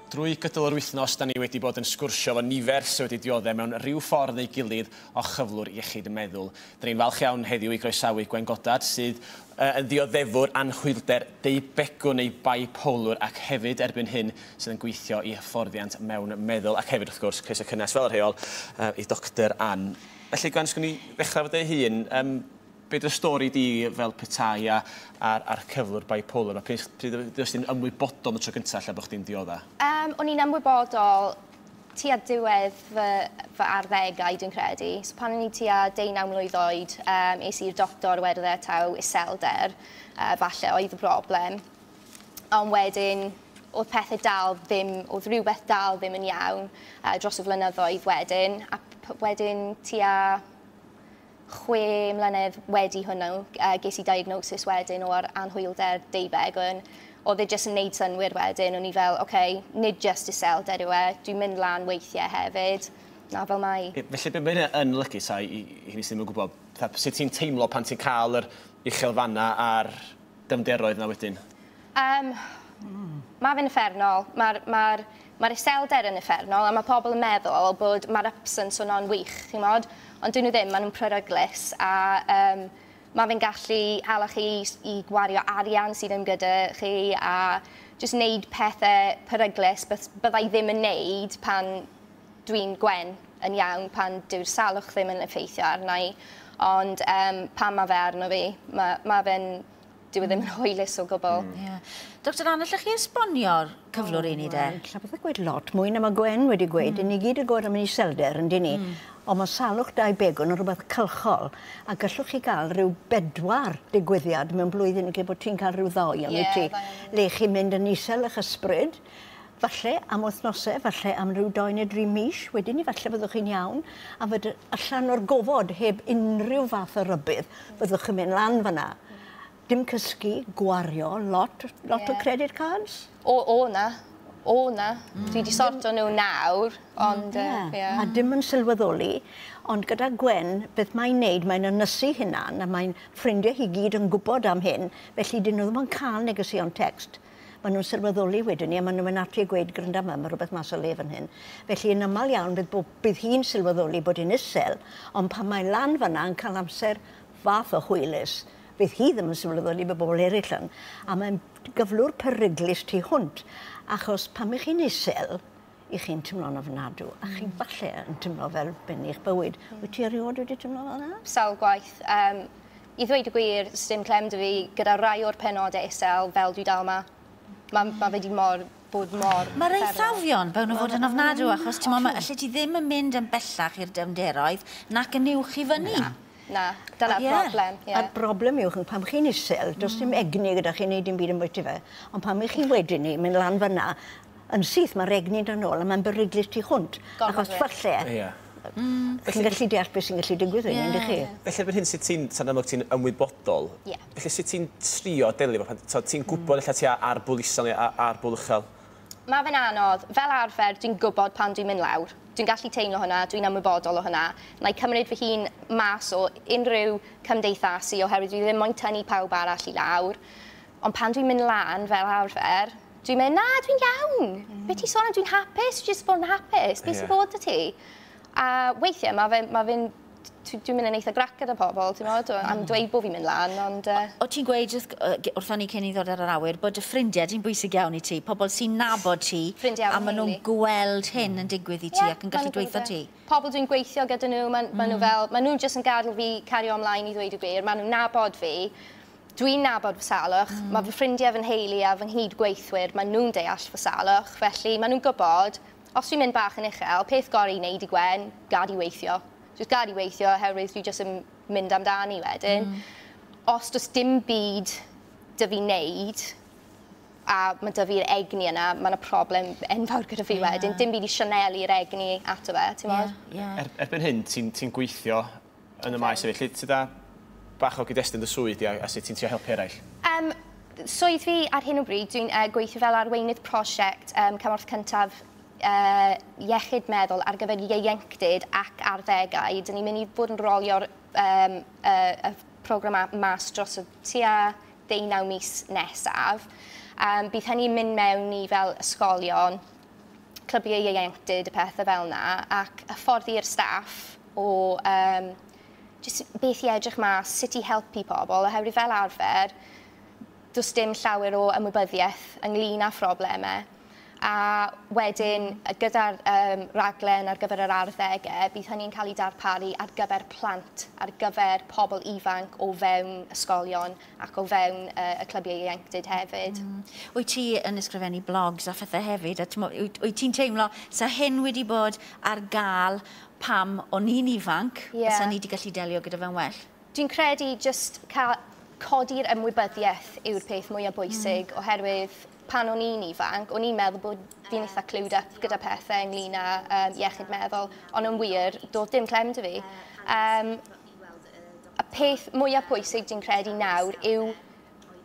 Drwy gydol yr wythnos, da ni wedi bod yn sgwrsio efo nifer sydd wedi dioddef mewn rhyw ffordd neu gilydd o chyflwr iechyd meddwl. Da ni'n falch iawn heddiw i groesawu Gwen Goddard, sydd yn ddioddefwr anhwylder deubegwn neu bipolar, ac hefyd erbyn hyn sydd yn gweithio i hyfforddiant mewn meddwl, ac hefyd wrth gwrs, croeso cynnes fel y rheol, i Dr Ann. Felly Gwen, sgwn i ddechrau efo dy hun, be dy stori di fel petai a'r cyflwr bipolar? Mae pryd oes ti'n ymwybodol am y tro gyntaf lle bod chdi'n diodda? O'n i'n ymwybodol tua diwedd fy arddegau, dwi'n credu. So pan o'n i tua 19 mlwydd oed, es i'r doctor wedodd e taw iselder, falle oedd y broblem. Ond wedyn, oedd pethau dal ddim, oedd rhywbeth dal ddim yn iawn dros y flynyddoedd wedyn. A wedyn tua 6 mlynedd wedi hwnnw, ges i diagnosis wedyn o'r anhwylder deubegwn. Oedd e jyst yn neud synnwyr wedyn, o'n i fel, oce, okay, nid jyst iselder yw e, dwi'n mynd lan weithiau hefyd, na fel mai. Felly be mae hynna yn olygu, sa, i ni sydd ddim yn gwybod, sut ti'n teimlo pan ti'n cael yr uchelfanna a'r dyfnderoedd yna wedyn? Mae fe'n uffernol, mae'r iselder yn uffernol, a mae pobl yn meddwl bod mae'r ups yn swnio'n wych, chi'n mod? Ond dyn nhw ddim, maen nhw'n peryglus, a mae fe'n gallu hala chi i gwario arian sydd ddim gyda chi, a jyst wneud pethau peryglus byddai ddim yn wneud pan dwi'n Gwen yn iawn, pan dyw'r salwch ddim yn effeithio arna i. Ond pan mae fe arno fi, mae fe'n dyw e ddim yn hwylus o gwbl. Yeah. Dr Ann, allwch chi esbonio'r cyflwr i ni de? Ella bydd gweud lot mwy na mae Gwen wedi gweud. Ni gyd yn gwybod am iselder, yndyn ni? Ond mae salwch dau begwn yn rhywbeth cylchol, a gallwch chi gael rhyw 4 digwyddiad mewn blwyddyn, lle bod ti'n cael rhyw 2 am ti. Le chi'n mynd yn isel eich ysbryd, falle am wythnosau, falle am rhyw 2 neu 3 mis, wedyn ni falle fyddwch chi'n iawn, a fod allan o'r gofod heb unrhyw fath o rybudd, fyddwch chi'n mynd lan fan'na. Dim cysgu, gwario, lot o credit cards. O na. O na. Dwi wedi sorto nhw nawr, ond... A dim yn sylweddoli, ond gyda Gwen, beth mae'n neud, mae'n ynysu hunan, a mae'n ffrindiau hi gyd yn gwybod am hyn, felly dyn nhw ddim yn cael negeseuon text. Maen nhw'n sylweddoli wedyn ni, a maen nhw'n mynd ati a gweud, grynda yma, mae rhywbeth mas o le fan hyn. Felly yn aml iawn, bydd hi'n sylweddoli bod hi'n isel, ond pan mae lan fan'na yn cael amser fath o hwylus, bydd hi ddim yn sylweddoli bod bobl eraill yn. A mae'n gyflwr peryglus tu hwnt, achos pan ych chi'n isel, i chi'n teimlo'n ofnadw, a chi'n falle yn teimlo fel ben eich bywyd. Wyt ti erioed wedi teimlo fel yna? Sawl gwaith. I ddweud y gwir, sdim clem 'da fi gyda rai o'r penodau isel fel dwi dal 'ma. Mae fe wedi bod mor Mae'r eithafion fewn o fod yn ofnadw, achos ti'n meddwl, allet ti ddim yn mynd yn bellach i'r dyfnderoedd nac yn uwch i fyny. Na, dyna'r broblem. A'r broblem yw, pan chi'n isel, does dim egni gyda chi'n neud dim byd yn bwyty fe, ond pan chi wedyn ni, mynd lan fyna, yn syth mae'r egni'n dod nôl a mae'n beryglus tu hwnt. Achos falle, chi'n gallu deall beth sy'n gallu digwydd wedyn, yndych chi? Felly erbyn hyn, sut ti'n, sa'n amlwg ti'n ymwybodol, felly sut ti'n trio delio, ti'n gwybod ella ti ar bwl isel neu ar bwl uchel? Mae fe'n anodd. Fel arfer, dwi'n gwybod pan dwi'n mynd lawr. Dwi'n gallu teimlo hwnna, dwi'n ymwybodol o hwnna. Na i cymryd fy hun mas o unrhyw cymdeithasu oherwydd dwi ddim moyn tynnu pawb arall i lawr. Ond pan dwi'n mynd lan fel arfer, dwi'n mynd, na, dwi'n iawn. Be ti'n sôn am, dwi'n hapus, jyst bod yn hapus. Be sy'n bod 'da ti? A weithiau, dwi'n mynd yn eitha grac gyda pobl, ti'n meddwl, am dweud bod fi'n mynd lan, ond... O ti'n gweud wrthon ni cyn i ddod ar yr awyr bod y ffrindiau di'n bwysig iawn i ti, pobl sy'n nabod ti, a maen nhw'n gweld hyn yn digwydd i ti ac yn gallu dweutho ti. Pobl dwi'n gweithio gyda nhw, maen nhw fel, maen nhw jyst yn gadael fi cario ymlaen i ddweud y gwir, maen nhw'n nabod fi, dwi'n nabod fy salwch, mae fy ffrindiau fy nheulu a fy nghydgweithwyr, maen nhw'n deall fy salwch, felly maen nhw'n gwybod, os dwi'n mynd bach yn uchel, peth gorau i wneud i Gwen, gad i weithio. Jyst gad i weithio oherwydd dwi jyst yn mynd amdani wedyn. Os does dim byd 'da fi wneud, a mae 'da fi'r egni yna, mae yna problem enfawr gyda fi wedyn. Dim byd i sianelu'r egni ato fe, ti'n gwbod? Erbyn hyn, ti'n gweithio yn y maes hefyd. Lle ti da bach o gyd-destun dy swydd di a sut ti'n trio helpu eraill? Swydd fi ar hyn o bryd, dwi'n gweithio fel arweinydd prosiect cymorth cyntaf iechyd meddwl ar gyfer ieuenctid ac arddegau. Dyn ni'n mynd i fod yn rolio'r y program mas dros y tua 19 mis nesaf. Bydd hynny'n mynd mewn i fel ysgolion, clybiau ieuenctid, y pethau fel yna, ac hyfforddi'r staff o just beth i edrych mas, sut i helpu pobl, oherwydd fel arfer, does dim llawer o ymwybyddiaeth ynglyn â phroblemau. A wedyn, gyda'r raglen ar gyfer yr arddegau, bydd hynny'n cael ei darparu ar gyfer plant, ar gyfer pobl ifanc o fewn ysgolion ac o fewn y clybiau ieuenctid hefyd. Wyt ti yn ysgrifennu blogs a phethau hefyd, a wyt ti'n teimlo sa hyn wedi bod ar gael pam o'n i'n ifanc, sa ni wedi gallu delio gyda fe'n well? Dwi'n credu just cael codi'r ymwybyddiaeth yw'r peth mwyaf bwysig, oherwydd pan o'n i'n ifanc, o'n i'n meddwl bod fi'n eitha clued up gyda pethau ynglyn â iechyd meddwl, ond yn wir, doedd dim clem 'da fi. Y peth mwyaf pwysig dwi'n credu nawr yw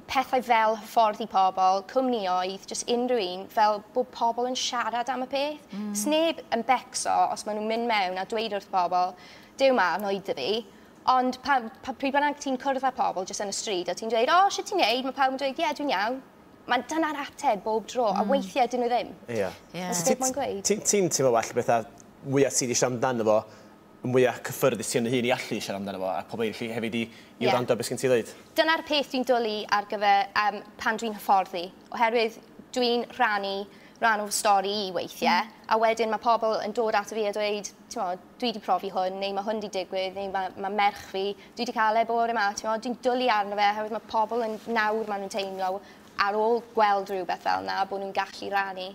pethau fel hyfforddi pobl, cwmnïoedd, jyst unrhyw un, fel bod pobl yn siarad am y peth. Sneb yn becso os maen nhw'n mynd mewn a dweud wrth pobl, "Duw, ma annoyed 'da fi," ond pryd bynnag ti'n cwrdd â pobl jyst yn y stryd a ti'n dweud, "O, shwt ti'n neud?" Mae pawb yn dweud, "Ie, dwi'n iawn." Mae dyna'r ateb bob tro, a weithiau dyn nhw ddim. Ti'n moyn gweud? Ti'n teimlo well bethau mwyaf ti wedi siarad amdano fo, mwyaf cyffyrddus ti yn hun i allu siarad amdano fo, a pobl eraill hefyd i wrando beth sgyn ti ddweud? Dyna'r peth dwi'n dwlu ar gyfer pan dwi'n hyfforddi, oherwydd dwi'n rhannu rhan o'r stori i weithiau, a wedyn mae pobl yn dod ato fi a dweud, ti'n, "Dwi wedi profi hwn," neu "Mae hwn wedi digwydd," neu mae merch fi, "Dwi wedi cael e bore yma," ti'n, dwi'n dwlu arno fe, oherwydd mae pobl yn nawr maen nhw'n teimlo ar ôl gweld rhywbeth fel yna, bod nhw'n gallu rannu.